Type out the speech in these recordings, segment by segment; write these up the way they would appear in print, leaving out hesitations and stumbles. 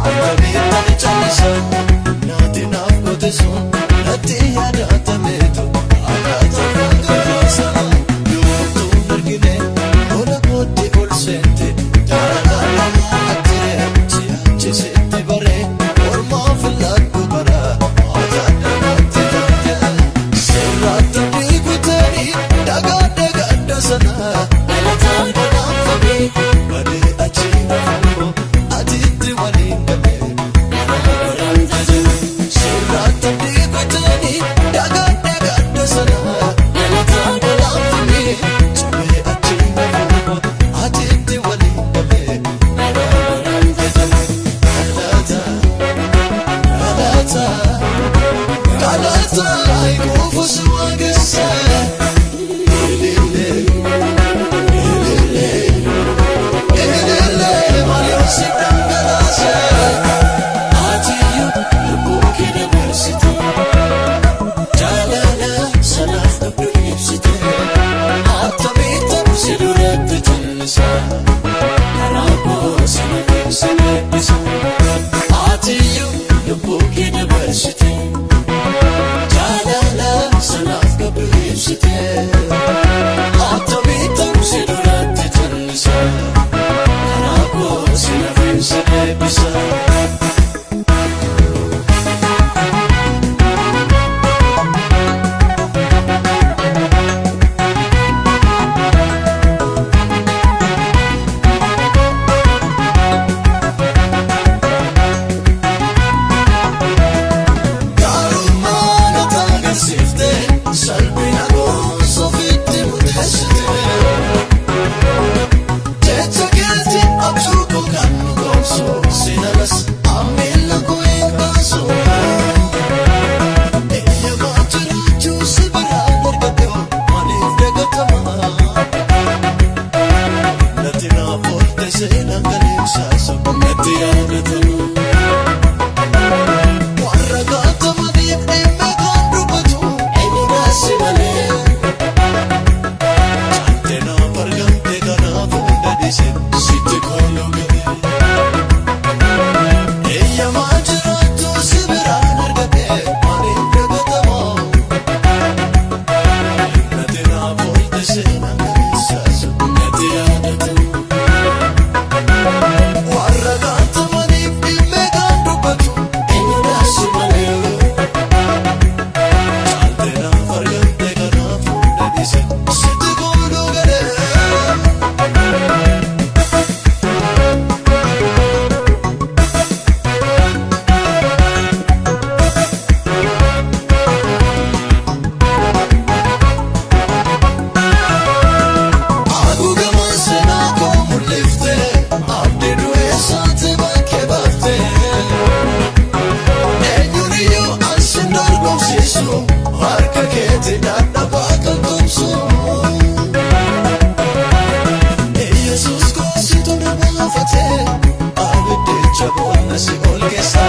Akkamitti callisa naati naaf goote sun natti yaadatameetu akkaataa fakkaata yoomtuu argine tola kootti ol seente jaalala ate si'achisitti bare mormaa filladhu bara ataadhaatti taate sirraatti dhiigutanii dhagaa dhagaa sana Galataan badhaafame badee achi nafuu atiitti waliin galee. Karaa godhaan tajaajila. Sirraatti dhiigutanii dhagaa dhagaa sana Galataan badhaafame cimee achi nafuu atiitti waliin galee. Karaa godhaan tajaajila. Galata, galata, galata kuufu si waaqessa. Ilillee, ilillee, ilillee maaliif si dhangalaase? Atiyyuu lubbuu kee dabarsite, jaalala sanaaf qabdu ibsite. Attamitti si duratti callisa, karaa koo si nafeessa eebbisa. Atiyyuu lubbuu kee dabarsite, jaalala sanaaf qabdu ibsite. Attamitti si duratti callisa, karaa koo si nafeessa eebbisa. Gaarummaa na agarsiifte salphina gosa ofitti murteessite. Jecha keetti abjuu koo kan nu goomsu sinalas ammiila koo hin kaasu. Eeyyamaa jiraachuu si biraan argadhe maaliif dagatama? Natti naaf oolte seenaan galeessaasu natti yaadatama. Warra gaatamaniif dhimma kan dubbatu Eenyuudhaa si malee? Caaltee naaf argamte kanaaf hunda dhiise sitti kooluu galee. Eeyyamaa jiraattu si biraan argadhe maaliif dagatama? Natti naaf oolte seenaan galeessaasu natti yaadatama. Warra gaatamaniif dhimma kan dubbatu Eenyuudhaa si malee? Caaltee naaf argamte kanaaf hunda dhiise sitti kooluu galee. Haguugamaan seenaa koo mul'ifte abdii du'ee saate bakkee baafte. Eenyuun iyyuu ansin dorgomsiisu harka keetti dadhabaa kan tumsu. Yesuus koositu na baafate abiddicha boolla si ol keessa.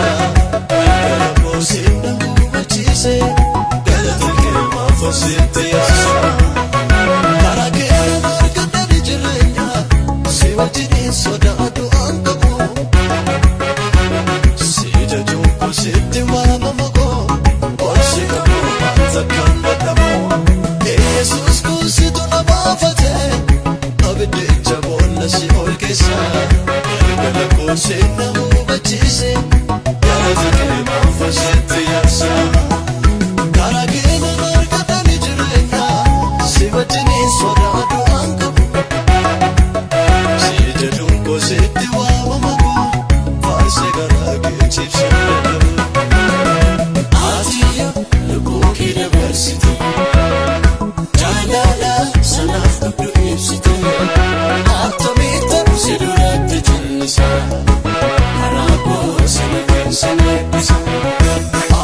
Gara koosiin na hubachiise galata kee maaf sitti yaasa. Karaa kee nama argadhani jireenya si wajjiniin sodaadhu an qabu. Si jajuun koo sitti waamama koo ol si qabu wanta kan dadhabu. Yesuus koositu na baafate abiddicha boolla si ol keessa. Galgala koosiin na hubachiise galata kee maaf sitti yaasa. Karaa kee nama argadhani jireenya si wajjiniin sodaadhu an qabu. Si jajuun koo sitti waamama koo faarsee garaa kee ciibsuu dadhabu. Atiyyuu lubbuu kee dabarsite jaalala sanaaf qabdu ibsite. Attamitti si duratti callisa Karaa koo si nafeessa eebbisa.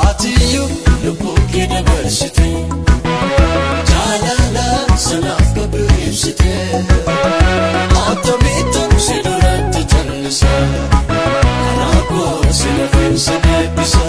Atiyyuu lubbuu kee dabarsite jaalala sanaaf qabdu ibsite. Attamitti si duratti callisa karaa koo si nafeessa eebbisa.